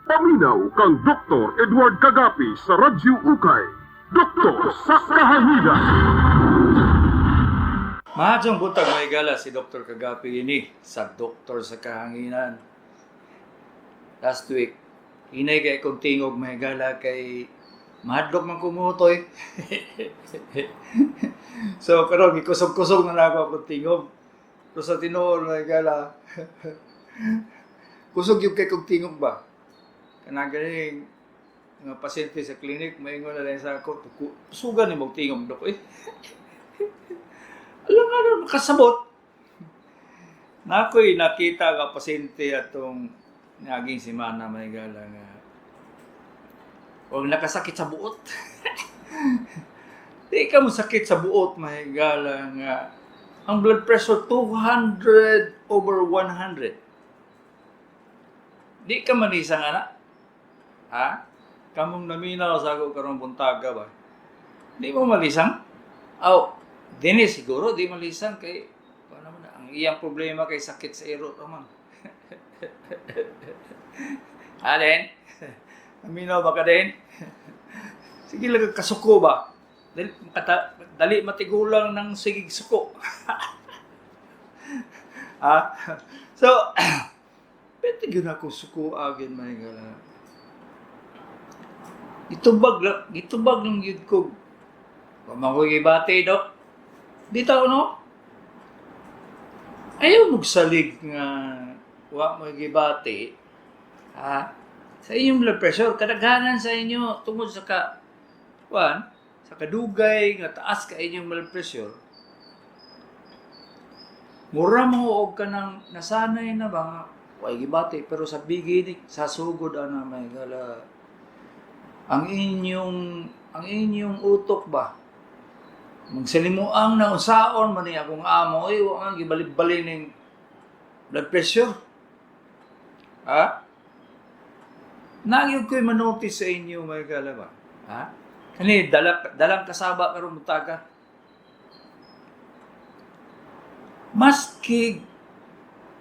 Paminaw kang Dr. Edward Kagapi sa Radyo Ukay. Doktor sa Kahanginan. Mahadyong buntag, mga higala, si Dr. Kagapi ini sa Doktor sa Kahanginan. Last week, hinay kay kong tingog, mga higala, kay mahadlok man kumutoy. So karon gikusog-kusog na nako akong tingog. Pero sa tinuod, mga higala, kusog yung kay kong tingog ba? Kanang ganing mga pasyente sa clinic, maingon na lang sa ako, "Sugan ni mong tingog, dok eh." Alam nga na, makasabot. Na ako'y nakita nga pasyente atong naging simana, may gala nga. Huwag nakasakit sa buot. Di ka mo sakit sa buot, may gala nga. Ang blood pressure 200 over 100. Di ka manisang anak. Ha? Kamong naminaw sa ako karong buntaga ba? Di mo malisang? Aw, dini siguro di malisang kay paano man na, ang iyang problema kay sakit sa iro man. Alin? Naminaw ba ka din? Sige lang kasuko ba? Dali, dali matigulang ng sigig suko. Ha? So, pwede yun ako suko agin may gala. Gitubag lang, gitubag lang yun ko. Pamakoy gibati, dok. Di tao, no? Ayaw magsalig nga wa mo gibati. Ha? Sa inyong blood pressure, kadaghanan sa inyo tungod sa ka kuan, sa kadugay nga taas ka inyong blood pressure. Mura mo og kanang nasanay na ba nga way gibati, pero sa beginning, sa sugod ana, may gala, ang inyong utok ba magsalimuang na unsaon man ni akong amo ay wa man gibalib-bali ning blood pressure, ha? Nagyod ko'y manotice sa inyo, may gala ba, ha? Kani dala dalang kasaba karon mutaga, maski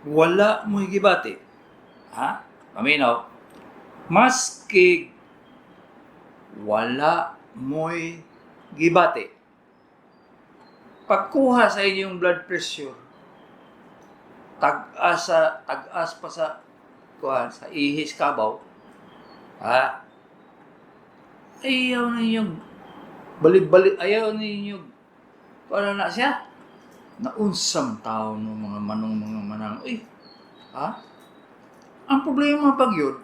wala mo gibati, ha? Paminaw, maski wala mo'y gibati, pagkuha sa inyong blood pressure, tag-as sa tag-as pa sa kuha sa ihis kabaw, ha? Ayaw ninyong balik-balik, ayaw ninyo para na siya naunsam tao no mga manong mga manang uy, ha? Ang problema pag yun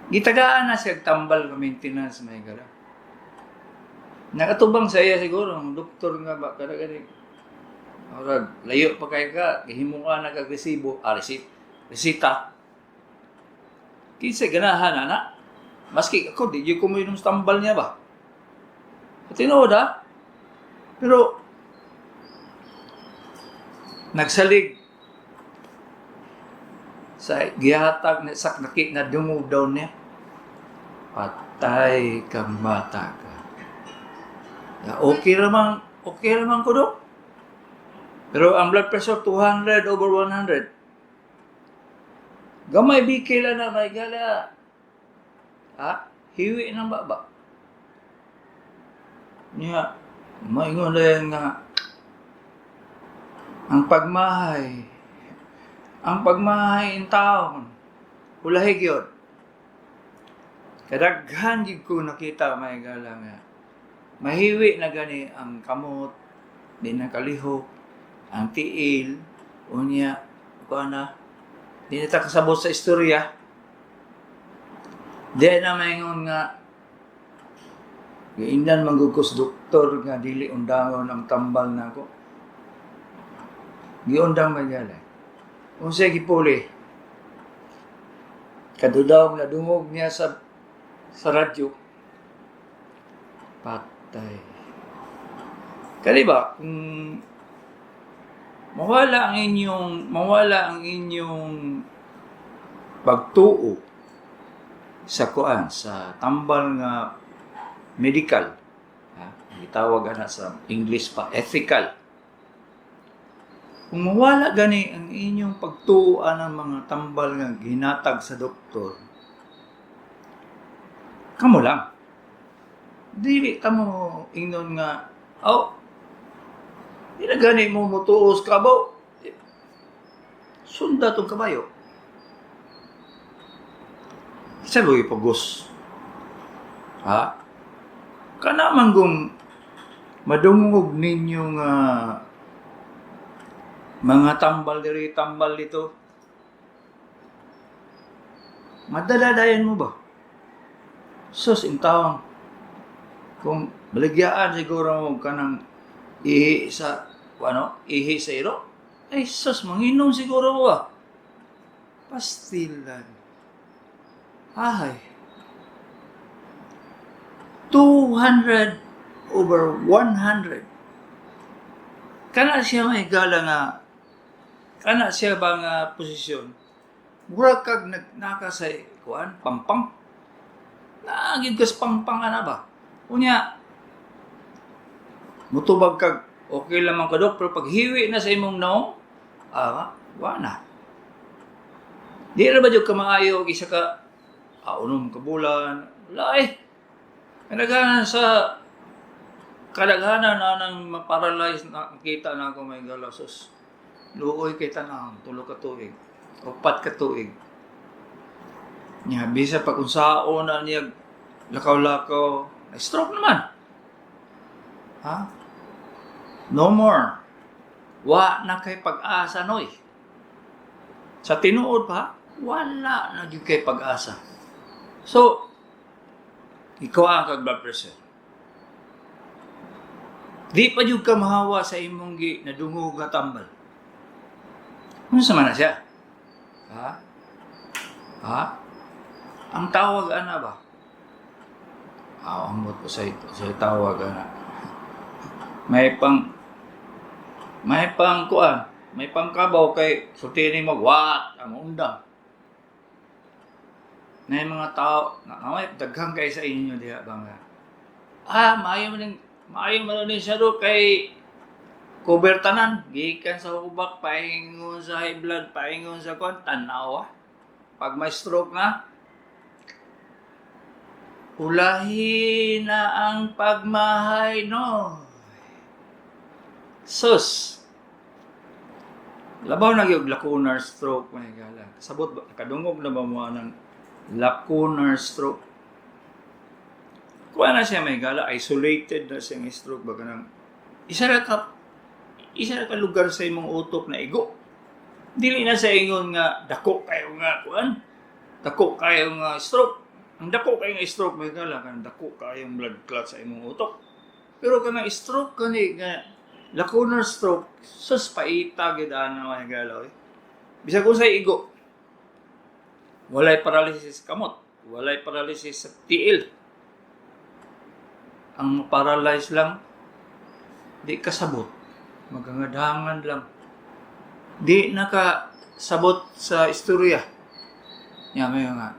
gitagaan na siya tambal nga maintenance, may gala. Nakatubang sa iya siguro ang doktor nga ba kada gani murag layo pa kay ka gihimo ka na kag resibo, ah, resita. Kinsa ganahan ana? Maski ako, di gyud ko moinom sa tambal niya ba. Tinuod ha. Pero nagsalig sa gihatag na sak naki na dungog daw niya. Patay kang bata ka. Ya, okay raman ko do. Pero ang blood pressure 200 over 100. Gamay bikil na may gala. Ha? Hiwi ng baba. Niya, maingon na nga ang pagmahay in taon, ulahig yun. Kadaghan gid ko nakita, may gala, nga mahiwi na gani ang kamot, di na kalihok, ang tiil, unya, kuan na, di na ta kasabot sa istorya. Di na maingon nga, giingnan man gud ko sa doktor nga dili undangon ang tambal nako. Giundang man niya. Unsay gipuli? Kadudaw nadungog niya sa radyo. Patay. Kali ba kung mawala ang inyong pagtuo sa kuan sa tambal nga medical, ha, gitawag ana sa English pa ethical. Kung mawala gani ang inyong pagtuo ng mga tambal nga ginatag sa doktor, kamo lang. Dili kamo ingnon nga, "Oh, di na gani mo mutuos kabaw. Sunda tong kabayo." Sa luwi pagos. Ha? Kana man kung madungog ninyo nga mga tambal diri, tambal dito. Madala dayon mo ba? Sus, intawon. Kung baligyaan siguro mo kanang ihi sa ano, ihi sa iro. Ay sus, manginom siguro mo ba? Pastilan. Ay. 200 over 100. Kana siya may gala nga, kana siya ba nga posisyon? Mura kag nagnaka sa kuan, pampang. Naagid kas pampang ana ba? Unya, mutubag kag okay lamang ka, dok, pero pag hiwi na sa imong naong, wa na. Di ra ba jud ka maayo og isa ka 6 ka bulan? Wala eh. Kadaghanan sa kadaghanan na nang ma-paralyze na kita na ako, may gala, sus. Luoy kay tanang 3 ka tuig, 4 ka tuig. Nya bisa pag unsaon na niya lakaw-lakaw, na stroke naman. Ha? No more. Wa na kay pag-asa, noy. Sa tinuod pa, wala na gyud kay pag-asa. So, ikaw ang kag blood pressure. Di pa jud ka mahawa sa imong gi nadungog nga tambal. Unsa man na siya? Ha? Ha? Ang tawag ana ba? Ah, ambot ko sa tawag ana. May pang kuan, may pangkabaw kay sulti ni mo what ang undang. Na yung mga tao, na may daghan kay sa inyo diha ba nga. Ah, maayo man din siya do kay cover tanan gikan sa hubak paingon sa high blood, paingon sa kuan, tanawa. Pag may stroke na, ulahi na ang pagmahay, no. Sus. Labaw na gyud lacunar stroke, mga higala. Kasabot ba, nakadungog na ba mo ng lacunar stroke? Kuha na siya, may gala, isolated na siyang stroke ba, kanang isa ra ka lugar sa imong utok na igo. Dili na sa ingon nga dako kayo nga kuan. Dako kayo nga stroke. Ang dako kayo nga stroke, may gala, kanang dako kayong blood clot sa imong utok. Pero kanang stroke kani nga lacunar stroke, sus, paita gid ana, mga gala, oy. Bisag unsay igo. Walay paralysis sa kamot, walay paralysis sa tiil. Ang paralyze lang, di kasabot. Magangadhangan lang. Di nakasabot sa istorya. Ya, may nga.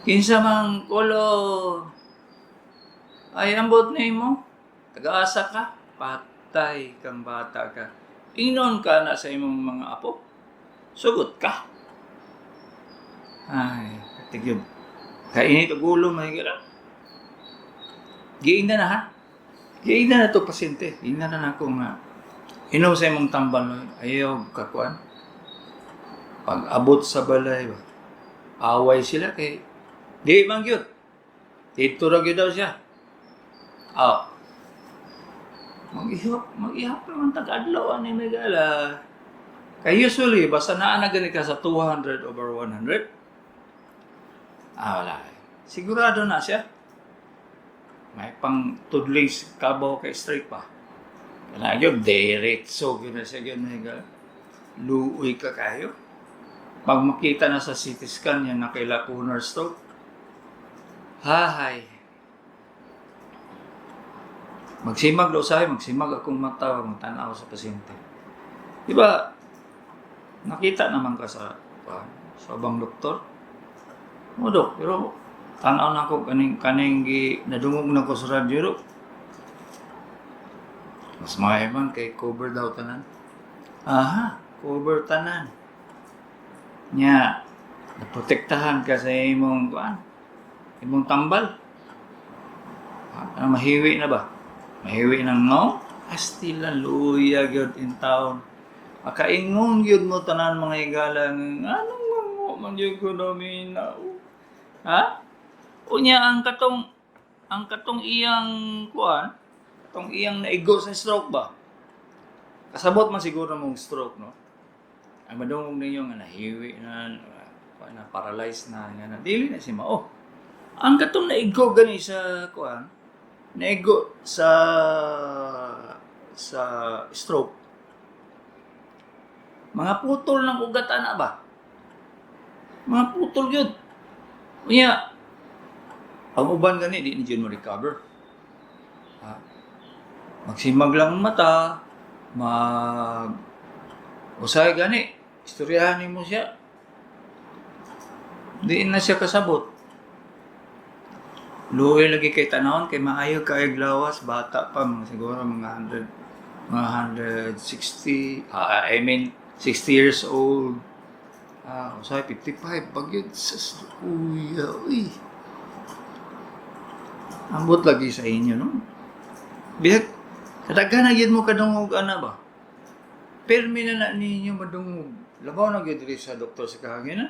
"Kinsa mang kulo ay ambot nimo? Taga-asa ka? Patay kang bata ka. Ingnon ka na sa imong mga apo. Sugot ka." Ay, tigyod. Kainit og ulo, may gala. Giingnan na ha. Giingnan na to pasyente. Giingnan na nako nga inom sa imong tambal, no? Ayaw kakuan. Pag abot sa balay ba, away sila kay di man gyud. Dito ra gyud daw siya. Ah. Mag-ihap, mag-ihap naman tag-adlaw ani, may gala. Kay usually basta naa na gani ka sa 200 over 100. Ah, wala. Sigurado na siya. May pang tudling kabaw kay straight pa. Kana gyud diretso gyud na siya gyud, may gala. Luoy ka kayo. Pag makita na sa CT scan yan na kay lacunar stroke, hahay. Magsimag daw sayo, magsimag akong mata, magtanaw sa pasyente. Di ba, nakita naman ka sa ubang doktor? Mo, dok, pero tanaw na ako kaning gi nadungog na ko sa radyo, dok. Mas maayo man kay cover daw tanan. Aha, cover tanan. Nya, naprotektahan ka sa imong kuan, imong tambal. Ha, ano, mahiwi na ba? Mahiwi ng no? Astilan luya gyud in town. Makaingon gyud mo tanan, mga higala, nga anong mango man gyud ko naminaw. Ha? Unya ang katong iyang kuan, katong iyang naigo sa stroke ba? Kasabot man siguro mong stroke, no? Ang madungog ninyo nga nahiwi na, kuan na, paralyzed na, nga na, dili na si mao. Ang katong naigo gani sa kuan, naigo sa stroke, mga putol ng ugat ana ba? Mga putol yun. Unya, ang uban gani, di ni jud mo recover. Ha? Magsimag lang ang mata, mag usay gani, istoryahan nimo siya. Di na siya kasabot. Luoy lagi kay tanawon kay maayo kay lawas, bata pa, mga siguro mga 100, mga 160, I mean 60 years old. Ah, usay 55 bagyod sa kuya. Uy. Ambot lagi sa inyo, no? Bisag kadaghan na gyud mo kadungog ana ba? Pirmi na na ninyo madungog. Labaw na gyud diri sa Doktor sa Kahangin, ha?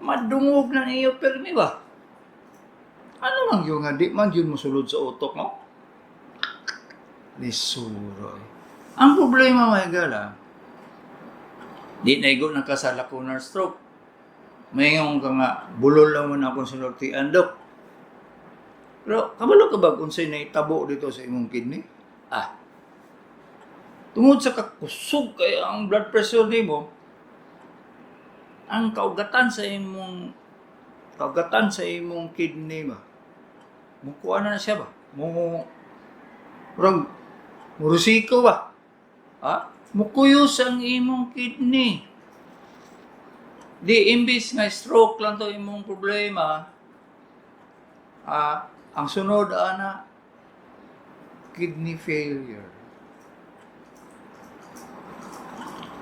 Madungog na ninyo pirmi ba? Ano lang yun nga, di man yun mosulod sa utok mo? Lisuro eh. Ang problema, mga higala, di na igo na ka sa lacunar stroke. Mayngon ka nga, bulol lang mo na akong sinultian, Dok. Pero, kabalo ka ba kung sa'yo naitabo dito sa imong kidney? Ah, tungod sa kakusog kay ang blood pressure nimo, ang kaugatan sa imong kidney ba? Mukuha na na siya ba? Mo murag murusiko ba? Ha? Mukuyos ang imong kidney. Di imbis nga stroke lang to imong problema, ang sunod ana, kidney failure.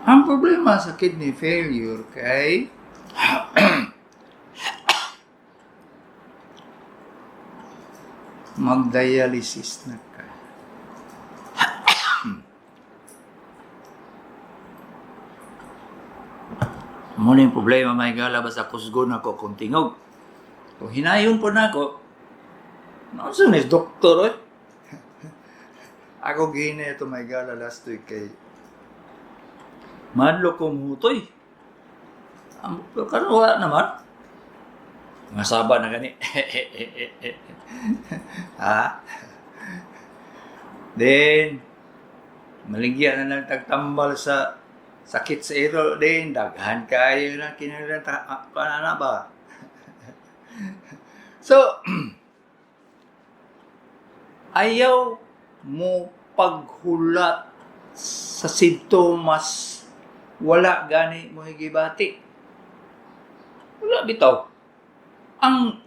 Ang problema sa kidney failure kay mag-dialysis na ka. Mao yung problema, may gala ba sa kusgon ako kung tingog. Kung hinayon po na ako, naunsa ni doktor eh. Ako gini ito, may gala, last week kay madlo ko mutoy. Ang karon wala naman. Mga saba na gani. Ha? Then, maligya na lang tagtambal sa sakit sa iro din. Daghan kayo na kinahanglan ta na ba? So, ayaw mo paghulat sa sintomas, wala gani mo higibati. Wala bitaw. Ang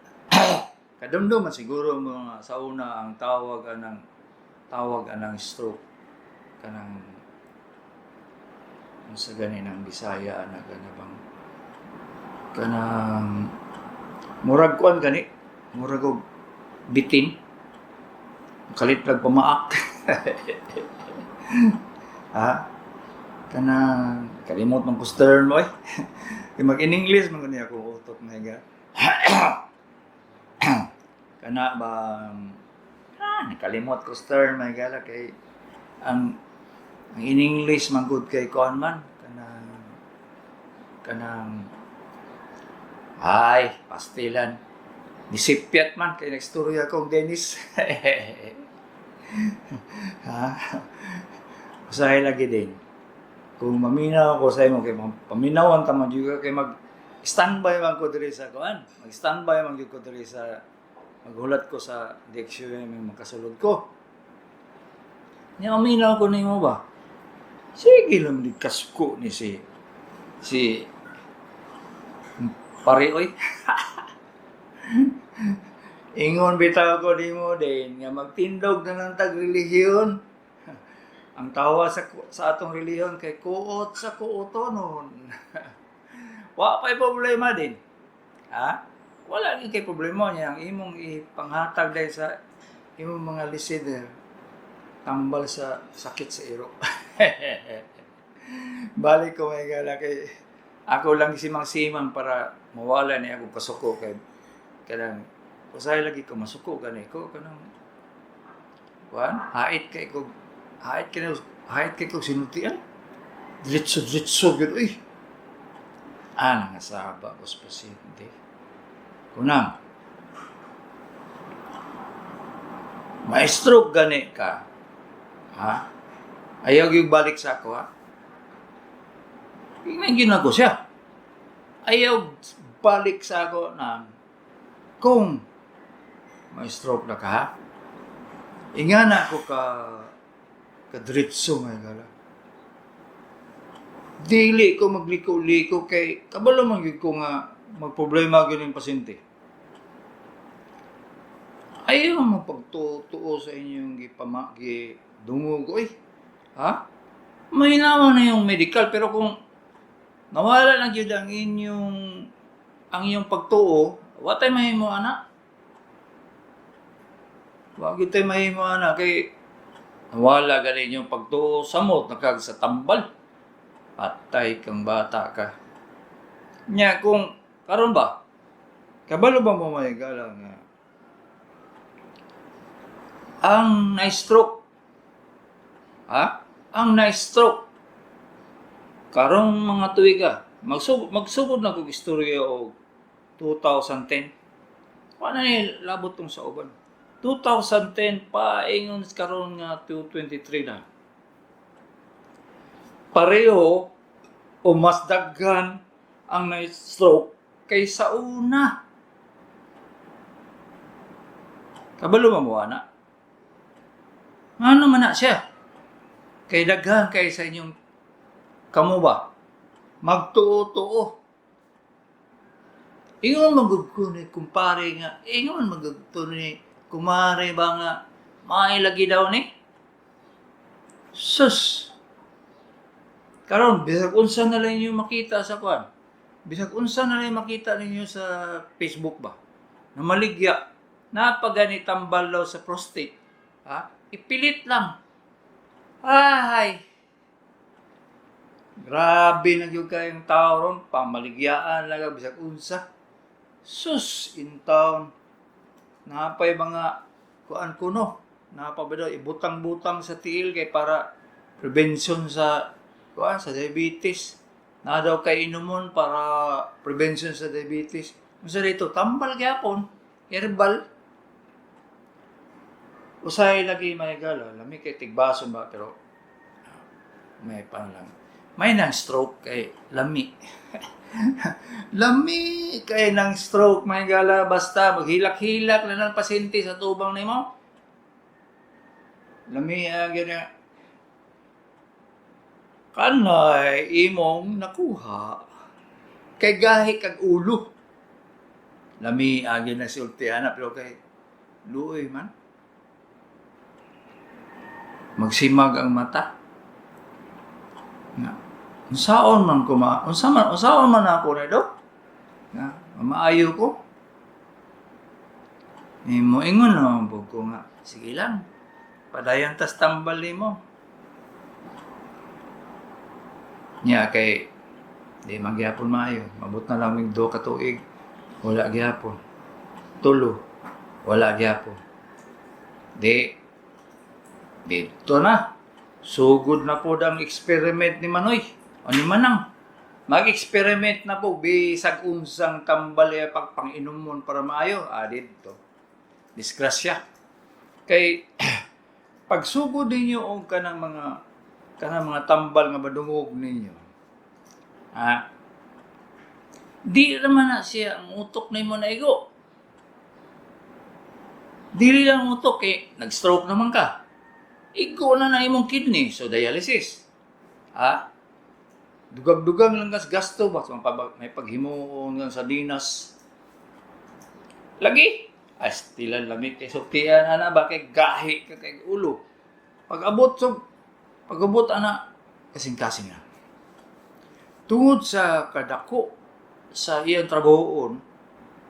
kadumdum man siguro mga sa una ang tawag anang stroke, kanang unsa gani ng Bisaya ana, kana bang kanang murag kuan gani, murag og bitin kalit lag pamaak, ha, kanang kalimot man ko term oy, kay mag in English man gani ako utok na higa, kana bang nakalimot ko term, may gala, kay ang in English man gud kay kuan man, kanang kanang ay pastilan nisipyat man kay nagstorya kong Dennis, ha. Usahay lagi din kung maminaw ko sa imo kay paminawan ta man jud ka, kay mag standby man ko diri sa kuan, mag standby man jud ko diri sa maghulat ko sa DXU, may makasulod ko niya, maminaw ko nimo ba, sige lang di kasuko ni si si pare oy. Ingon bitaw ko nimo din nga magtindog na lang tag relihiyon. Ang tawa sa atong relihiyon kay kuot sa kuotonon. Wa pa'y problema din. Ha? Wala gyud kay problema niya ang imong ipanghatag dahil sa imong mga listener tambal sa sakit sa iro. Balik ko may gala kay ako lang simang-simang para mawala ni ako kasuko kay kanang usahay lagi ko masuko gani ko kanang kuan hait kay ko sinultian diretso diretso gyud, uy, ah, nangasaba ko sa pasyente. Kunang maestro gani ka, ha, ayaw gyud balik sa ako, ha. Ingnan gyud nako siya, ayaw balik sa ako na kung may stroke na ka, ha. Ingana ko ka kadiretso nga gala. Dili ko magliko-liko kay kabalo man gyud ko nga magproblema gyud yung pasyente. Ayaw mo pagtuo sa inyong gipama gidungog, oy. Ha? Mahinawa na yung medical pero kung nawala na gyud ang inyong pagtuo, wa tay mahimo ana. Wa gyud tay mahimo ana kay nawala gani inyong pagtuo, samot na kag sa tambal. Patay kang bata ka. Nya kung karon ba, kabalo ba mo may gala nga ang na-stroke, ha? Ang na-stroke karong mga tuiga, magsugod na kog istorya og 2010. Wala ni labot tong sa uban. 2010 pa ingon karon nga 2023 na. Pareho o mas daghan ang na-stroke kaysa una. Kabalo ba mo ana? Ngano man na siya? Kay daghan kay sa inyong kamo ba? Magtuo-tuo. Ingon man gud ko ni kumpare nga, ingon man gud ko ni kumare ba nga maay lagi daw ni. Sus. Karon bisag unsa na lang ninyo makita sa kuan. Bisag unsa na lang makita ninyo sa Facebook ba. Namaligya napagani tambal daw sa prostate. Ha? Ipilit lang. Ay. Grabe na gyud kayong tao ron, pamaligyaan lang bisag unsa. Sus, in town. Napay mga kuan kuno. Napa ba daw ibutang-butang sa tiil kay para prevention sa kuan sa diabetes. Na daw kay inumon para prevention sa diabetes. Unsa dito tambal gyapon, herbal. Usay lagi may gala, lami kay tigbaso ba pero may pan lang. May nang stroke kay lami. Lami kay nang stroke may gala, basta maghilak-hilak na ng pasyente sa tubang nimo. Lami ang gina. Kanay imong nakuha kay gahi kag ulo. Lami agi na sulti ana pero kay luoy man. Magsimag ang mata. Nga. Unsaon man ko ma, unsa man, unsaon man ako na do? Nga, maayo ko. Nimo ingon na pud ko nga, sige lang. Padayon tas tambal nimo. Nya kay di man gyapon maayo. Mabot na lang mig 2 ka tuig. Wala gyapon. Tulo. Wala gyapon. Di dito na. Sugod na po ang experiment ni Manoy. O ni Manang. Mag-experiment na po. Bisag unsang tambal ya pagpang-inomon para maayo. Ah, dito. Disgrasya. Kay pagsugod ninyo og kanang mga tambal nga madungog ninyo. Ha? Di naman na siya ang utok nimo na igo. Dili lang utok eh, nag-stroke naman ka. Igo na na imong kidney, so dialysis. Ha? Dugag-dugang lang kas gasto ba may paghimuon nga sa dinas. Lagi astilan lamig kay sultian ana ba kay gahi ka kay ulo. Pag abot so Pagubot ana, kasing-kasing na. Tungod sa kadako sa iyang trabahoon,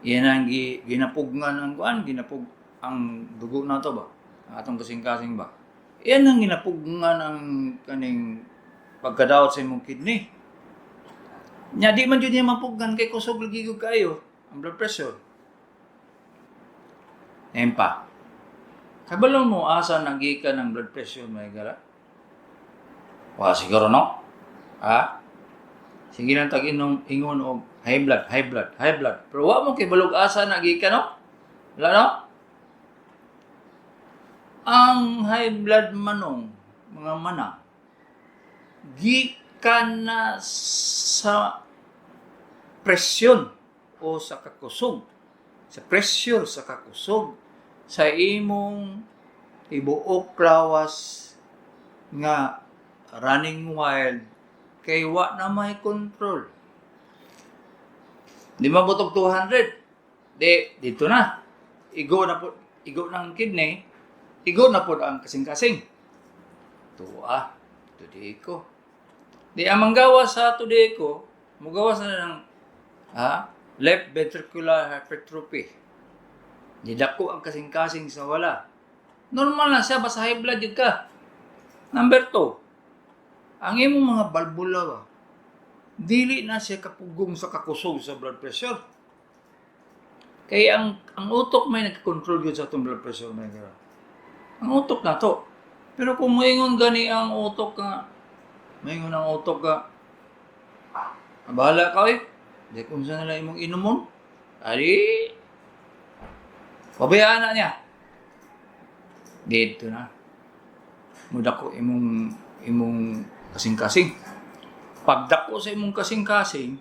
iyan ang ginapugnan ang kuan, ginapug ang dugo nato ba? Ang atong kasing-kasing ba? Iyan ang ginapugnan ang kaning pagkadawat sa imong kidney. Nya di man jud niya mapugnan kay kusog lagi gyud kaayo ang blood pressure. Empa. Kabalo mo asa nagikan ang blood pressure, mga higala? Wa siguro, no? Ha? Sige lang tag inom ingon og high blood, high blood, high blood. Pero wa mo kay balog asa nagikan, no? Wala, no? Ang high blood manong mga mana gikan na sa presyon o sa kakusog, sa pressure sa kakusog sa imong tibuok lawas nga running wild kay wa na may control. Di mabot og 200. Di, dito na. Igo na po, igo ng kidney, igo na po ang kasing-kasing. Tuwa, tudi ko. Di ang manggawa sa tudi ko, mugawas na ng left ventricular hypertrophy. Di dako ang kasing-kasing sa wala. Normal na siya, basta high blood yun ka. Number 2, ang imong mga balbula ba, dili na siya kapugong sa kakusog sa blood pressure. Kaya ang utok may nagkontrol yun sa atong blood pressure, may gara. Ang utok na to. Pero kung moingon gani ang utok nga, moingon ang utok ka, bahala ka eh. Di kung saan nila imong inumon. Ari, pabayaan na niya. Dito na. Mudako imong kasing-kasing. Pagdako sa imong kasing-kasing,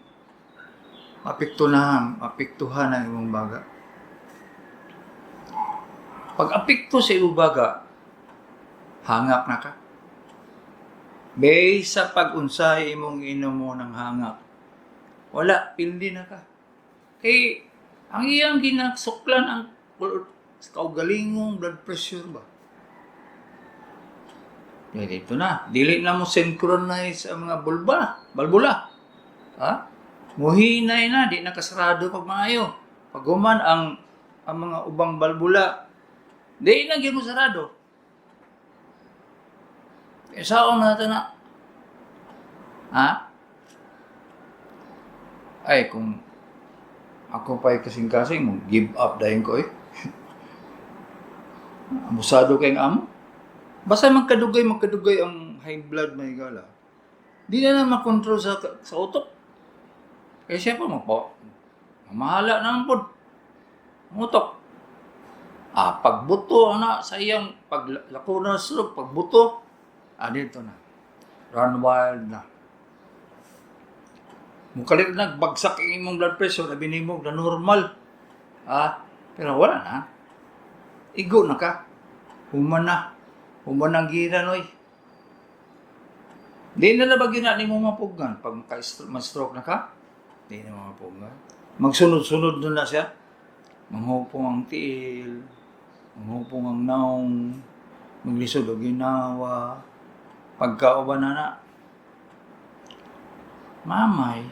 mapiktuhan ang imong baga. Pag apekto sa imong baga, hangak na ka. Base sa pag-unsay imong inumo ng hangak, wala, pildi na ka. Kay, ang iyang ginasuklan ang kaugalingong blood pressure ba? Kaya dito na. Dili na mo synchronize ang mga balbula. Ha? Muhinay na, di na kasarado pag maayo. Pag human ang mga ubang balbula, di na gyud mo sarado. Eh, saon na ito na? Ha? Ay, kung ako pa'y kasing-kasing, mo give up dahin ko eh. Abusado kayong amo. Basta magkadugay ang high blood, may gala. Di na na makontrol sa utok. Kaya siya pa mamahala na ang pod. Ang utok. Pagbuto ana sa iyang paglako na stroke, pagbuto, dito na. Run wild na. Mukalit na, bagsak ang imong blood pressure, abi nimo na normal. Pero wala na. Igo na ka. Human na. Human ang gira, noy. Di na na ba gina nimo mapugnan? Pag ma-stroke na ka, di na mapugnan. Magsunod-sunod na na siya. Manghupong ang tiil, manghupong ang naong, maglisod og ginawa, pagkauban na na. Mamay.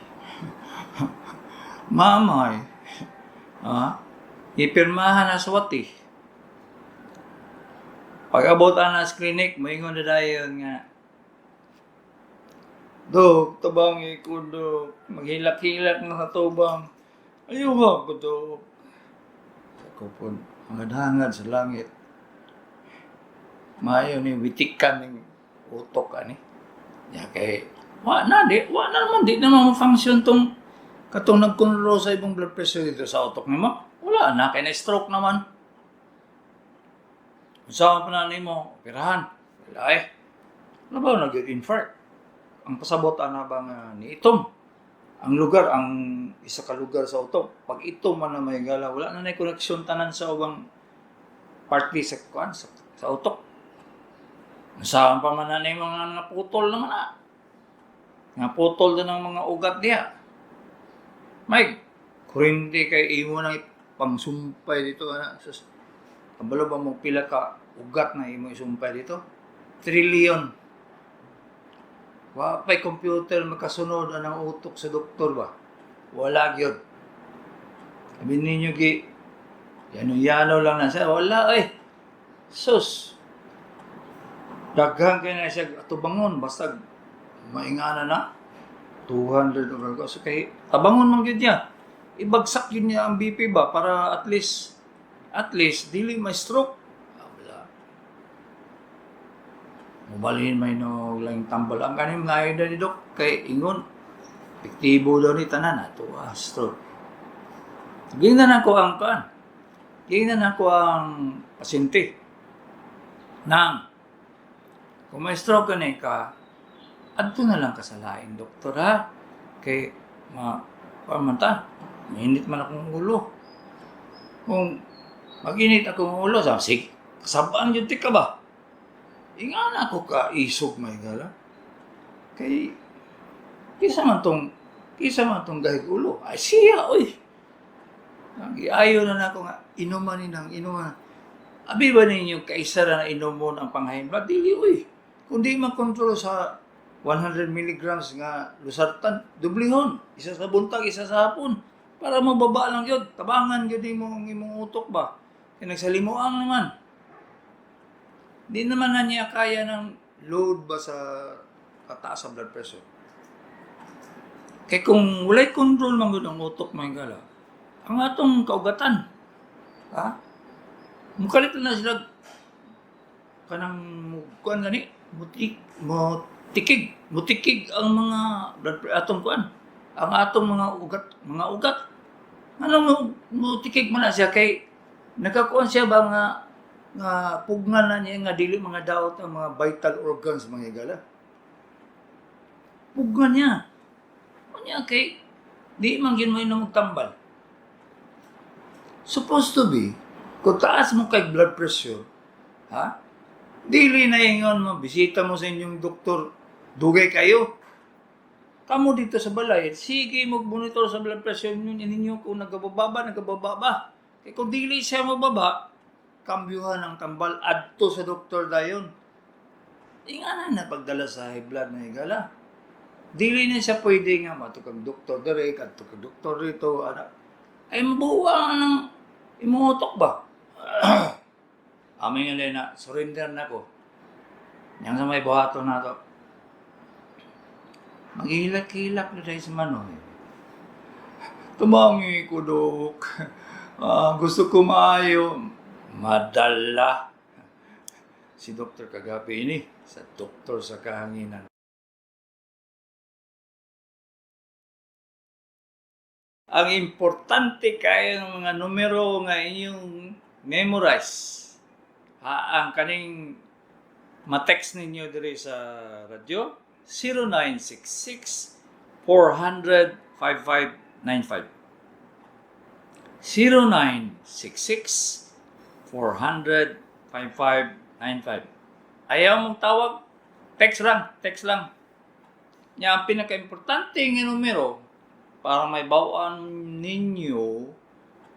Mamay. Ipirmahan na sa wati. Pag-abot na sa clinic, moingon na dayon nga, "Dok, tabangi ko, Dok. Maghilak-hilak na sa tubang. Ayaw ko, Dok." Ako po, hangad-hangad sa langit. Maayo ni witikan ng utok ani. Ya kay wa na di, wa na naman di na ma-function tong katong nagkontrol sa imong blood pressure dito sa utok nimo. Wala na kay na stroke naman. Unsa pa na nimo? Operahan. Wala eh. Ano ba nag-infarct? Ang pasabot ana ba nga niitom? Ang lugar, ang isa ka lugar sa utok, pag itom man na may gala, wala na nay koneksyon tanan sa ubang party sa kuan sa utok. Unsa pa man na ni mga nga putol naman na. Nga putol din ang mga ugat diha. May kuryente kay imo nang pangsumpay dito ana. Sus, kabalo ba mo pila ka ugat na imo isumpay dito? Trillion. Wa pa'y computer makasunod anang utok sa doktor ba. Wala gyud. Sabi ninyo gi, yano-yano lang na siya. Wala eh. Sus. Daghan kay na siya atubangon. Basta maingana na. 200 over ko. So kay tabangon man gyud niya. Ibagsak yun niya ang BP ba para at least dili may stroke. Ah, wala. Mubalhin may no lang tambal. Ang kanim ngayon na ni Dok kay ingon epektibo daw ni tanan ato ah, stroke. Gingnan ako ang kuan. Gingnan ako ang pasyente. Nang kung may stroke ka na ka, adto na lang ka sa laing doktor ha. Kay ma kuan man ta, mainit man akong ulo. Kung mag-init akong ulo, sabi, sige, kasabaan yun ka ba? Ingana ako ka isog may gala. Kay kisa man tong gahig ulo. Ay siya oy. Ang iayo na nako nga inuman ni nang inuman. Abi ba ninyo kaisa ra na inumon ang pang-high blood? Dili oy. Kung di makontrol sa 100 milligrams nga losartan, dublihon. Isa sa buntag, isa sa hapon. Para mababa lang yun. Tabangan yun mo ang imong utok ba? Kaya nagsalimuang naman. Di naman na niya kaya ng load ba sa kataas sa blood pressure. Kaya kung walay control man gud ang utok mga gala, ang atong kaugatan, ha? Mukalit na sila kanang kuan gani, mutik mutikig, mutikig ang mga blood atong kuan, ang atong mga ugat, mga ugat. Ano mo mutikig man na siya kay nakakuan siya ba nga nga pugnan na niya nga dili mga daot ang mga vital organs, mga higala. Pugnan niya. Unya kay di man gyud mo inom og tambal. Supposed to be, kung taas mo kay blood pressure, ha? Dili na ingon mo, bisita mo sa inyong doktor, dugay kayo. Kamo dito sa balay, sige mag-monitor sa blood pressure ninyo, ninyo kung nagababa, nagababa ba. Kay kung dili siya mababa, kambyuhan ang tambal adto sa doktor dayon. Ingana na pagdala sa high blood na higala. Dili na siya pwede nga mato kag doktor dere, kadto kag doktor dito, ana. Ay mabuwa ng imong utok ba? Amin nga na, surrender na ko. Yang sa may buhaton na to. Maghilak-hilak na dahil sa manoy. Tumangi ko, Dok. Ah, gusto ko maayo. Madala. Si Dr. Kagapi ini, sa Doktor sa Kahanginan. Ang importante kayo ng mga numero nga inyong memorize. Ha, ang kaning ma-text ninyo diri sa radyo 0966 400 5595, 0966 400 5595. Ayaw mong tawag, text lang, text lang. Nya ang pinaka-importante nga numero para may bawaan ninyo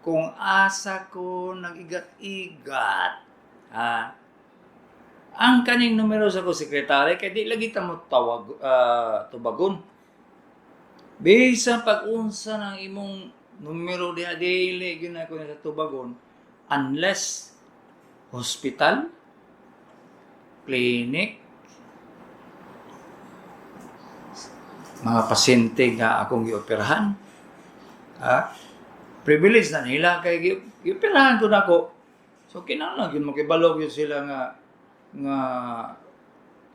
kung asa ko nag-igat-igat. Ha? Ang kaning numero sa ko sekretary kay di lagi ta mo tawag tubagon. Bisan pag-unsa ng imong numero diha, dili gyud na ko sa tubagon unless hospital, clinic, mga pasyente nga akong gioperahan. Ha? Privilege na nila kay gioperahan ko nako. So kinahanglan gyud makibalo gyud sila nga nga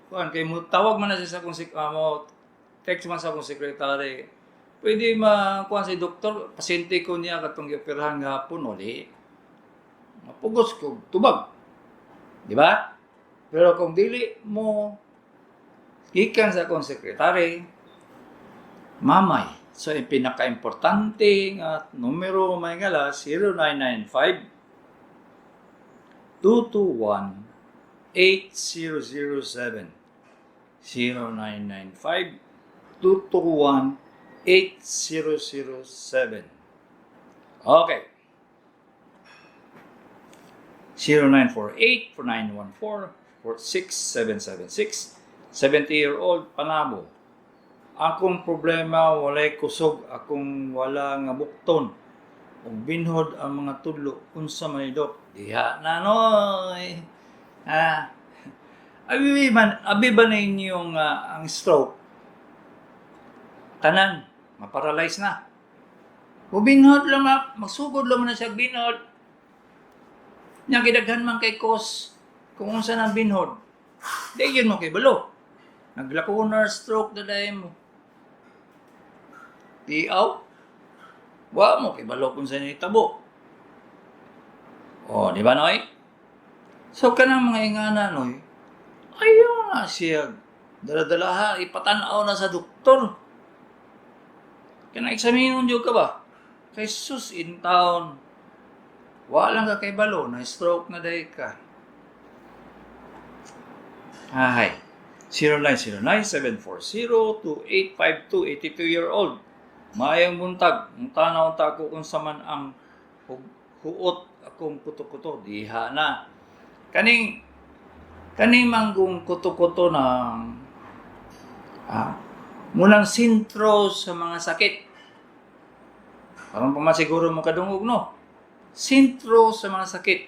kuan kay mo tawag man na siya sa akong mo text man sa akong sekretary. Pwede ma kuan si doktor, pasyente ko niya katong gioperahan gahapon o di mapugos ko tubag. Di ba? Pero kung dili mo gikan sa akong sekretary, mamay. So, ang pinaka-importante nga numero may ngala, 0995 221 8007, 0995 221 8007. Okay. 0948 4914 46776. 70-year-old, Panabo. Akong problema, walay kusog akong wala nga bukton ug binhod ang mga tudlo. Unsa man ni, Dok? Diha na, noy. Ah. Abi man, abi ba ninyo nga ang stroke, tanan maparalyze na? Ubinhod lang ma, magsugod lang man na siya binhod. Nya gidaghan man kay cause kung unsa nang binhod. Di yun mo kay balo. Naglacunar stroke na dahil mo. Tiaw. Wa mo kay balo kung sa nitabo. O, di ba, noy? So kanang mga ingana, noy, ayaw na siya dala-dala ha, ipatanaw na sa doktor. Kana eksaminon jud ka ba? Kay sus in town. Wa lang ka kay balo, na stroke na day ka. Hi. 0909-740-2852, 82-year-old. Maayong buntag. Tanaw ta ako kung sa man ang huot akong kuto-kuto. Diha na. Kaning manggong kuto-kuto ng munang sentro sa mga sakit. Aron pa man siguro mo kadungog, no? Sentro sa mga sakit.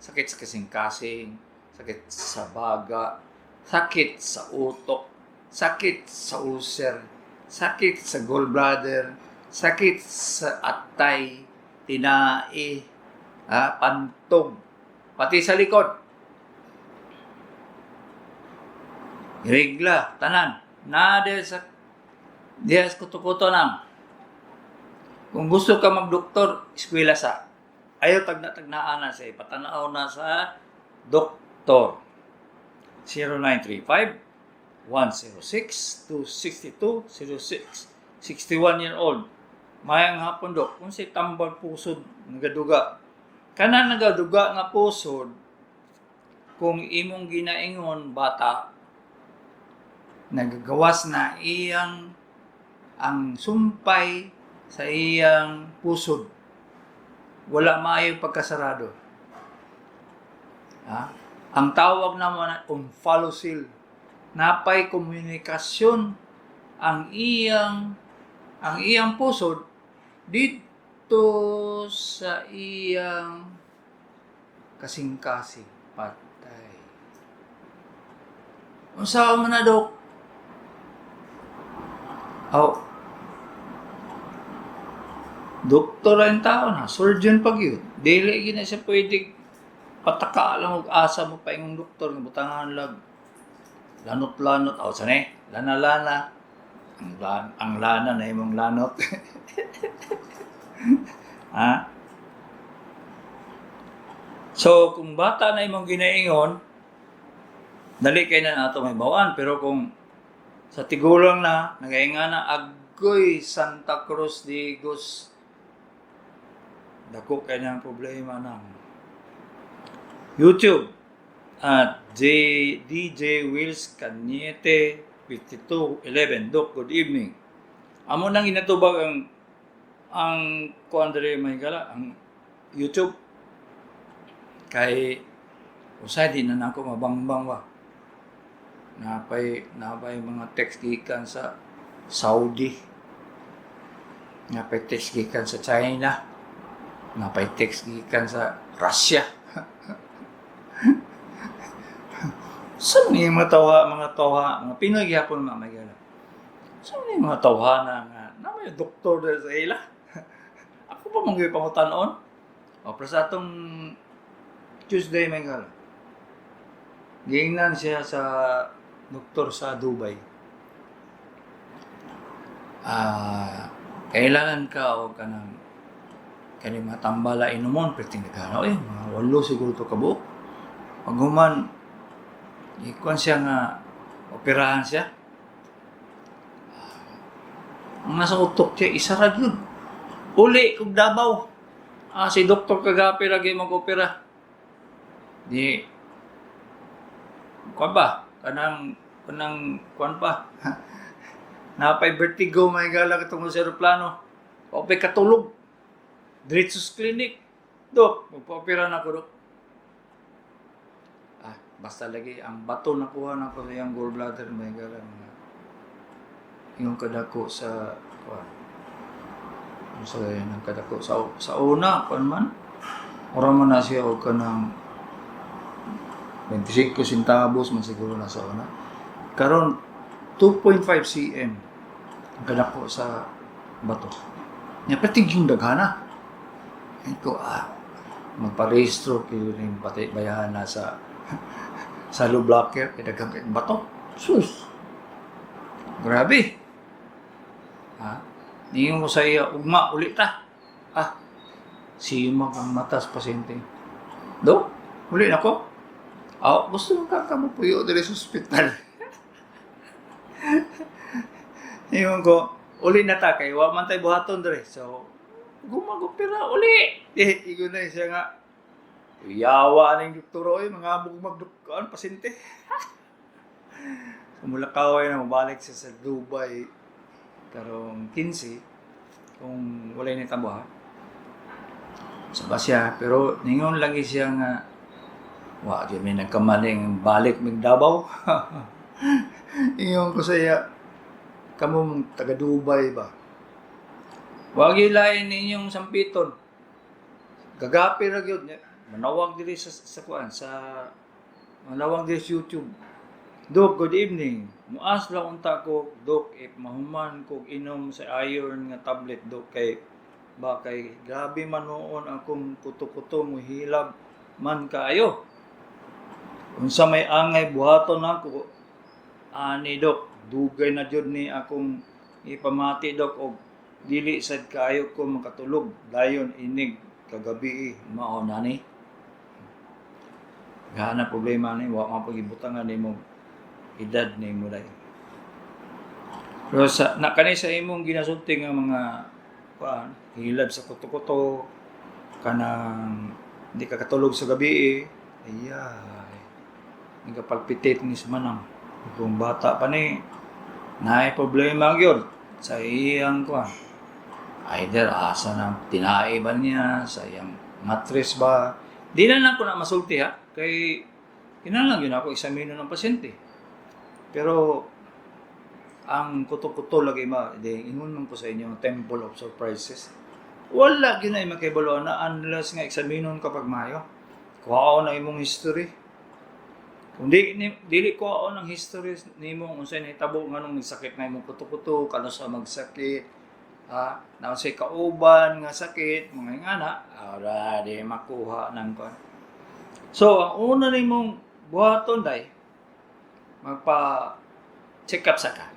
Sakit sa kasing-kasing, sakit sa baga, sakit sa utok, sakit sa ulcer, sakit sa gallbladder, sakit sa atay, tinai, pantog, pati sa likod. Regla, tanan. Nade sa diha sa kuto-kuto nang. Kung gusto ka magdoktor, eskwela sa. Ayaw tagna-tagnaan na sa ipatanaw na sa doktor. 0935 106 262 06. 61-year-old. Mayang hapon, Dok. Kung si tambal pusod nagaduga. Kana nagaduga nga pusod, kung imong ginaingon bata, nagagawas na iyang ang sumpay sa iyang pusod. Wala maayo pagkasarado. Ha? Ang tawag naman ay omphalocele. Napay komunikasyon ang iyang pusod dito sa iyang kasing-kasing. Patay. Unsa man na, Dok? Oh. Doktor ang tao na, surgeon pag yun. Dili gyud na siya pwede pataka lang og asa mo pa ingong doktor nga butangan lag lanot-lanot aw sa ne lana-lana ang lana na imong lanot, ha. So kung bata na imong ginaingon, dali kay na nato may bawaan, pero kung sa tigulang na nagainga na, agoy, Santa Cruz Digos, dako kay na ang problema ng YouTube at J, DJ Wills Cañete 5211. Doc, good evening. Amo nang inatubag ang kuan diri, mahigala ang YouTube kay usay di na nako mabangbang ba, napay mga text gikan sa Saudi, napay text gikan sa China, napay text gikan sa Russia. Saan ni mga tawha, mga Pinoy gyapon, mga mahigala? Saan ni mga tawhana nga na may doktor diri sa ila? Ako pa man gyud pangutan-on. O, pero sa atong Tuesday, mahigala, giingnan siya sa doktor sa Dubai. Ah, kailangan ka o kanang kani mga tambala inumon, pero tingnan eh, mga 8 siguro to kabuok. Pag human, ikuan siya nga operahan siya. Ang nasa utok siya, isa ra gyud. Uli kog Davao. Ah, si Doktor Kagapi lagi mag-opera. Di kuan ba? Kanang kuan pa. Napay vertigo, may gala katungod sa eroplano. Wa katulog. Diretso sa clinic. Dok, magpa-opera na ko, Dok. Ah, Basta lagi ang bato nakuha na ko sa iyang gallbladder, mga higala, mga yung kadako sa kuan. Sa ang kadako sa una kuan man. Ora man na siya og kanang 25 centavos man siguro na sa una. Karon 2.5 cm ang kadako sa bato. Nya perting yung daghana. Ito magparehistro kayo rin pati bayahan na sa sa low blocker kay daghang kay bato. Sus. Grabe. Ha? Niingon ko sa iya, "Ugma uli ta." Ah. Simag ang matas pasyente. Do, uli na ko. Ah, gusto mo ka mo puyo diri sa ospital. Ingon ko, "Uli na ta kay wa man tay buhaton diri." So, gumagupira uli. Eh, ingon na siya nga, "Yawa ning doktor oy, mga abog magdukaan pasyente." So, mulakaway na mabalik siya sa Dubai karong 15 kung walay nitabo ha. Sa ba siya, pero ningon lagi siya nga wa gyud mi nagkamaling balik mig Davao. Ingon ko sa iya, "Kamo mong taga Dubai ba? Wag lain ninyong sampiton. Gagapi ra gyud." Manawag diri sa kuan sa manawag diri sa YouTube. "Dok, good evening. Muas lang unta ko, Dok, if mahuman kog inom sa iron nga tablet, Dok, kay ba kay grabe man noon akong kuto-kuto, muhilab man kaayo. Unsa may angay buhaton nako ani, Dok? Dugay na jud ni akong ipamati, Dok, og dili sad kaayo ko makatulog dayon inig kagabi." Mao na ni. Gana problema ni wa man pagibutangan nimo edad nimo dai. Pero sa na kani sa imong ginasulti nga mga kuan, hilab sa kuto-kuto, kanang di ka katulog sa gabi, ayay. Nagapalpitate ni sa manang. Kung bata pa ni, naay problema gyud sa iyang kuan. Either asa ng tinai ba niya, sa iyang mattress ba. Di na lang ko na masulti ha, kay kinahanglan gyud ako eksamino ng pasyente. Pero ang kuto-kuto lagi ma, di ingon man ko sa inyo, temple of surprises. Wala gyud na makibalo na unless nga eksaminon ka pag maayo. Kuhaon na imong history. Kung di, ni, dili kuhaon ang history nimo unsay nahitabo, nganong nagsakit na imong kuto-kuto, kano sa magsakit, ha, na unsay kauban nga sakit, mga ingana, ara di makuha ng kuan. So, ang una nimong buhaton day, magpa check up sa ka.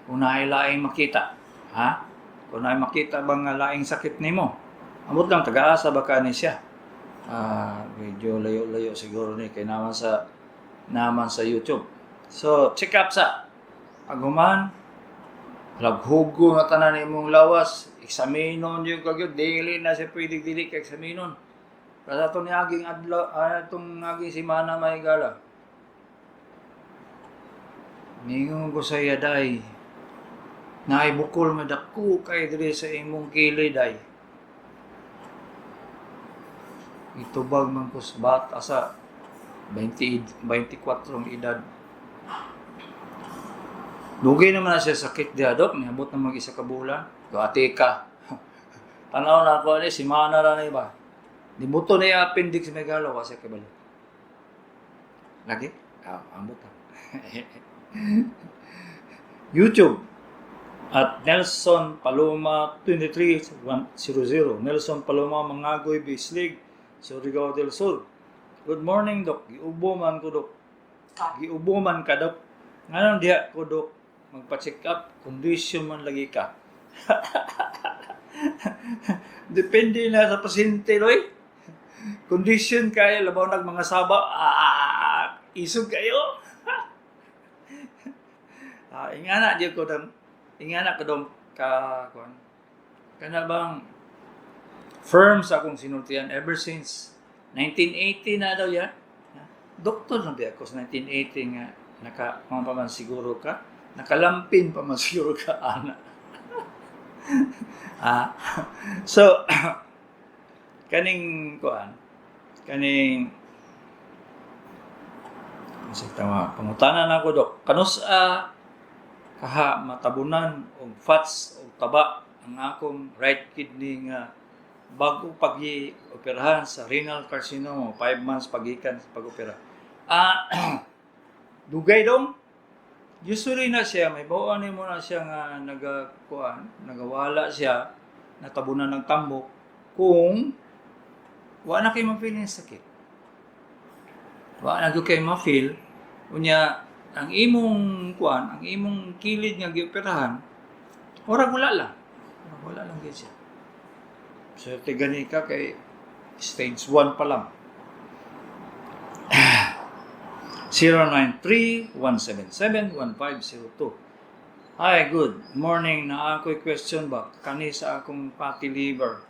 Kung naay laing makita, ha? Kung naay makita ba nga laing sakit nimo? Amot lang taga-asa ba ka ni siya? Ah, medyo layo-layo siguro ni kay naman sa YouTube. So, check up sa. Aguman, laghugo na tanan imong lawas, eksaminon yung kagyud, dili na siya pwede dili ka eksaminon. Kasi ato ni aging adlaw, atong aging simana, may gala. Ningon ko sa iya, "Day, naay bukol nga dako kay diri sa imong kilid, day." Itubag man ko sa bata sa 20, 24 ang edad. Dugay naman na siya sakit diha, Dok. Niabot na mag isa ka bulan. Ate ka. Tanaw na ako ani, simana ra na iba. Nibuto na yung appendix, may galaw kasi kabalo. Lagi? Ah, ambot ha. YouTube at Nelson Paloma 2300. Nelson Paloma, Mangagoy, Bislig, Surigao del Sur. "Good morning, Dok. Giubo man ko, Dok." Giubo man ka, Dok. "Nganong diha ko, Dok, magpa-check up? Condition man lagi ka." Depende na sa pasyente, loy. Condition kayo, labaw nag mga saba, isog kayo. Ingana di ko dam, ingana ko dom ka kuan. Kana bang firm sa akong sinultian ever since 1980 na daw ya. Doktor na biya ako sa 1980 nga naka mga pa man siguro ka, nakalampin pa man siguro ka ana. So kaning kuan, kaning Sa tama, pangutana na ako, Dok. Kanus-a kaha matabunan og fats og taba ang akong right kidney nga bago pag-operahan sa renal carcinoma, 5 months pagikan sa pag-opera? Ah, dugay dong. Usually na siya, may bawaan mo na siya nga nagakuan, nagawala siya, natabunan ng tambok, kung wa na kay ma-feel yung sakit. Wa na gyud kay ma-feel, unya ang imong kuan, ang imong kilid nga gioperahan, ora wala lang. Ora wala lang gyud siya. Swerte gani ka kay stage 1 pa lang. 093-177-1502. Hi, good morning. Na ako'y question ba? Kani sa akong fatty liver.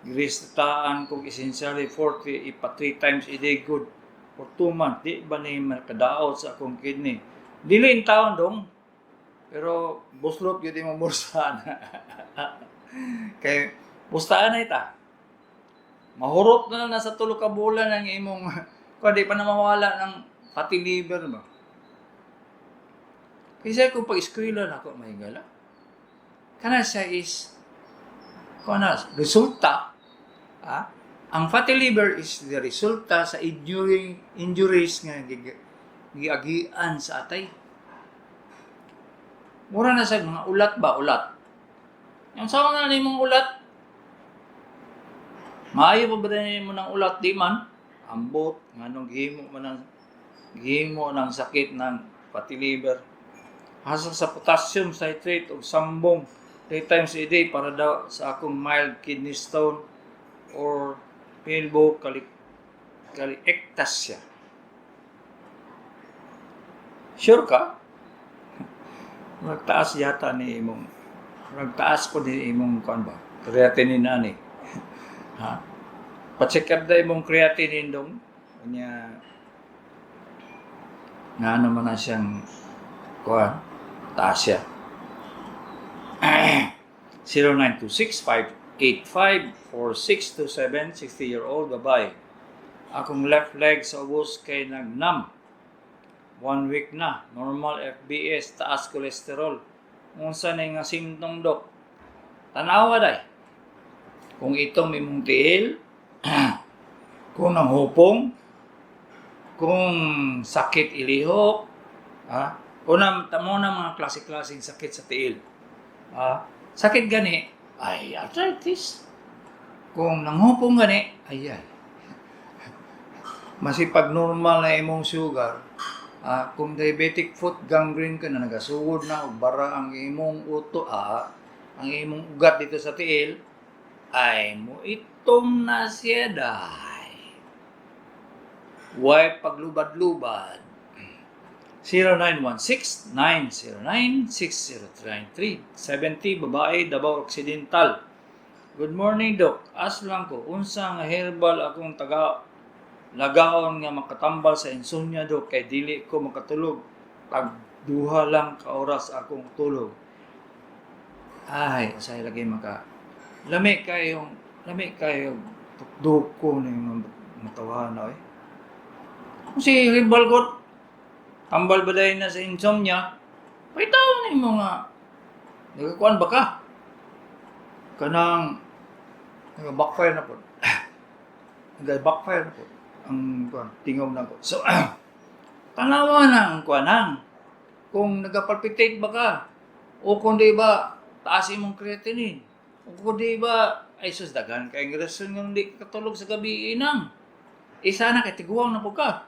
Giresetahan kog Essentiale 40 ipa 3 times a day, good for 2 months. Di ba ni makadaot sa akong kidney? Dili in taon dong. Pero buslot gyud imong bulsa na. Kay bustaan na ita. Mahurot na lang na sa tulo ka bulan ang imong kung di pa na mawala ng fatty liver ba. Kasi kung pag-eskwela na ako mahigala, kana siya is kana resulta, ah, ang fatty liver is the resulta sa injuries nga giagian sa atay. Mura na sa mga ulat ba, ulat. Yung sa na nimong ulat, maayo pa ba mo ng ulat? Di man. Ambot, nganong gihimo ng sakit ng fatty liver. Asa sa potassium citrate og sambong 3 times a day para daw sa akong mild kidney stone or pelvokaliectasia? Sure ka? Nagtaas yata ni imong, nagtaas ko ni imong kuan ba? Creatinine ani. Ha? Pa-check up da imong creatinine dong. Unya nga naman na siyang kuan, taas siya. 0926-585-4627, 60-year-old babae. Akong left leg sa ubos kay nag-numb. One week na. Normal FBS, taas cholesterol. Unsa na nga symptom, Dok? Tanawa day. Kung itong imong tiil, kung nanghupong, kung sakit ilihok, ha? Una, tamo na mga klase-klaseng sakit sa tiil. Ha? Sakit gani, ay arthritis. Kung nanghupong gani, ay ay. Masipag normal na imong sugar, ah, kung diabetic foot gangrene ka na, nagasugod na og bara ang imong uto, ah, ang imong ugat dito sa tiil, ay mo itom na siya day. Way paglubad-lubad. 0916-909-6093. 70, babae, Davao Occidental. Good morning, Doc. Ask lang ko, unsa nga herbal akong taga lagaon nga makatambal sa insomnia, Dok, kay dili ko makatulog. Tag 2 lang ka oras akong tulog. Ay, usay lagi maka lami kayo tukdoko ni mga matawa na eh. Kung si herbal ko tambal ba dahil na sa insomnia, paitaw ni mo nga nagakuan ba ka? Kanang nag-backfire na po. Nag-backfire na po ang kuan, tingog na ko. So, tanawa na ang kuanang. Kung nagapalpitate ba ka, o kung di ba, taas imong creatinine, o kung di ba, ay sus, daghan kay rason nga hindi ka katulog sa gabi inang. Isa na kay tiguang na po ka.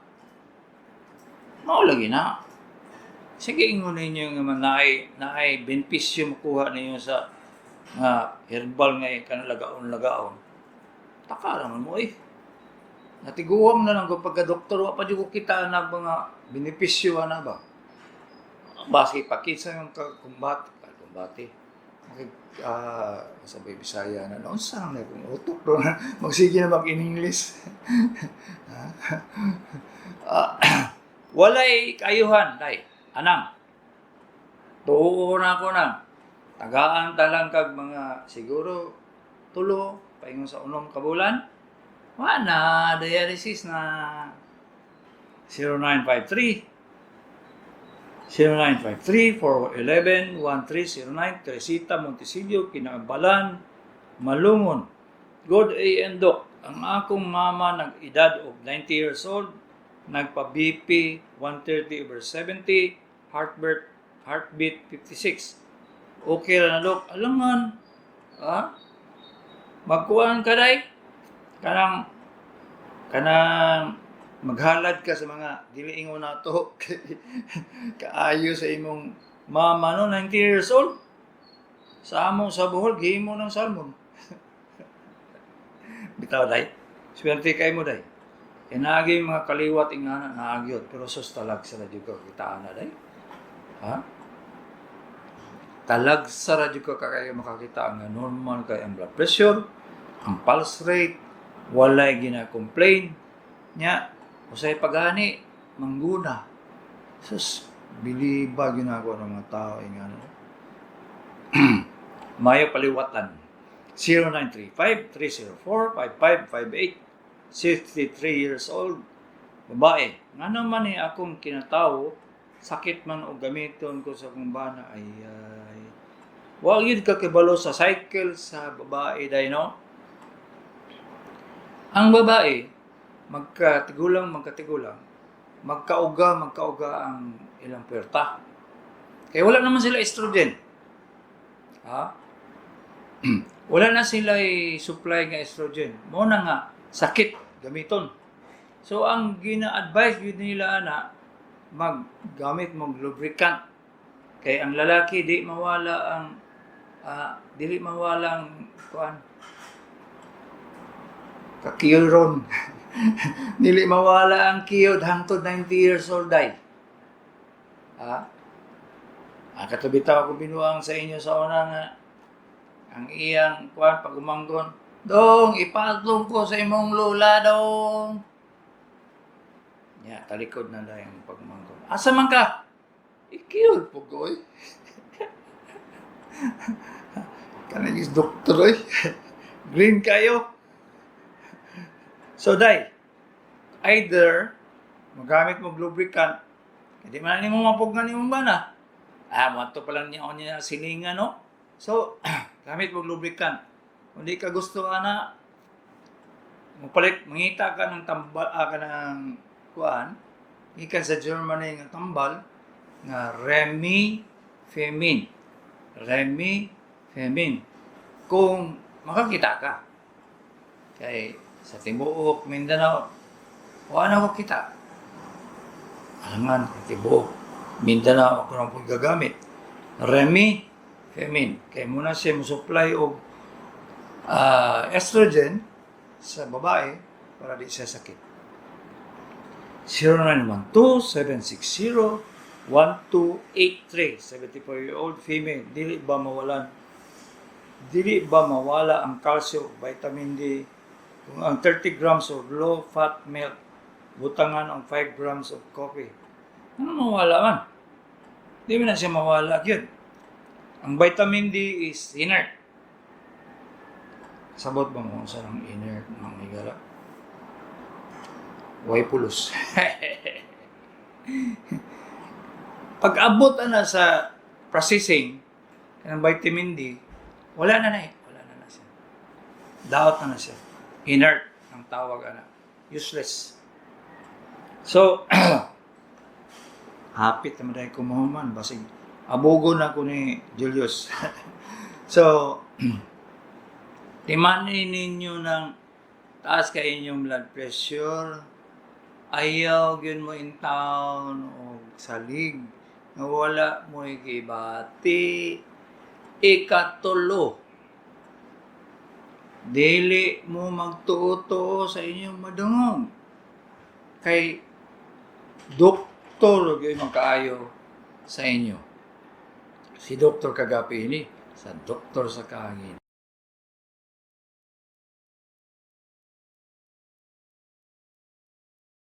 Mao lagi na. Sige, ingon ninyo nga man naay benepisyo makuha ninyo sa nga herbal nga kanalagaon-lagaon. Taka naman mo eh. Natiguang na lang ko pagka-doktor, wa pa jud ko kita na mga benepisyo ana ba. Baski pakitsa yung kumbate, kumbate. Makig sa Bisaya na noon sa na kung utok do na magsige na mag in English. Ah, walay kayuhan day. Anang. Tuo na ako nang. Tagaan talang kag mga siguro 3 paingon sa 6 ka bulan. Wa na dialysis na. 0953 0953-411-1309, Teresita Montesilio, Kinambalan, Malungon. Good AM, Doc. Ang akong mama nag-edad og 90 years old, nagpa-BP 130/70, heartbeat 56. Okay ra na, Doc? Alangan, ha? Magkuan ka day? Kanang maghalad ka sa mga dili ingon nato kaayo sa imong mama, no? 90 years old, sa among sa Bohol gihimo ng salmon. Bitaw, day, swerte kay mo, day, kay naagi mga kaliwat ingana naagyot. Pero sus, talag sa radyo ko kita na, day, ha? Talag sa radyo ko kakayo makakita ang normal kay ang blood pressure, ang pulse rate, walay gina-complain nya. Usay pagani mangguna. Sus, biliba ginagawa ng mga tao ingana. Mayo paliwatan. 0935-304-5558. 63 years old, babae. Ngano man ni akong kinatawo, sakit man og gamiton ko sa akong bana? Ay ay. Wa gyud ka kibalo sa cycle sa babae, day, no? Ang babae, magkatigulang, magkatigulang, magkauga, magkauga ang ilang puwerta. Kaya wala naman sila estrogen. Ha? Wala na sila supply nga estrogen. Mo na nga sakit gamiton. So ang gina-advise gyud nila ana, maggamit mong lubricant. Kay ang lalaki di mawala ang dili mawala ang kuan, kakiron. Dili mawala ang kiyod hangtod 90 years old ay. Ha? Ang kato bitaw ko binuang sa inyo sa una nga ang iyang kuan pag umanggon, "Dong, ipatong ko sa imong lola, dong." Nya, talikod na lang yung pagmanggon. "Asa man ka?" "Ikiyod po ko, oy." Kanang is doktor, oy. Green kayo. So, day, either magamit mo lubricant, hindi man nimo mapugnan nimong bana. Ah, mo pa lang niya niya silingan, no? So, gamit mo lubricant. Kung di ka gusto ana, magpalit, mangita ka ng tambal, ka ng kuan, gikan sa Germany nga tambal, nga Remifemin. Remifemin. Kung makakita ka. Kay sa tibuok Mindanao, wala na ko kita. Alangan, tibuok Mindanao ako nang gagamit. Remifemin. Kay muna siya mo supply og estrogen sa babae para di siya sakit. 0912-760-1283. 74-year-old female. Dili ba mawala ang calcium, vitamin D kung ang 30 grams of low fat milk butangan ang 5 grams of coffee? Ano mawala man? Di mo na siya mawala yun. Ang vitamin D is inert. Sabot ba mo sa ng inert ng higala? Way pulos. Pag abot ana sa processing ng vitamin D, wala na na eh. Wala na na siya. Daot na na siya. Inert ang tawag ana. Useless. So, hapit naman dahil kumuhuman. Basig, abugo na ko ni Julius. So, timanin ninyo ng taas kay inyong blood pressure, ayaw gyud mo in town o salig nga wala mo gibati. Ikatulo, dili mo magtuo-tuo sa inyong madungog kay doktor gyud magkaayo sa inyo. Si Dr. Kagapi ini sa Doktor sa Kahangin.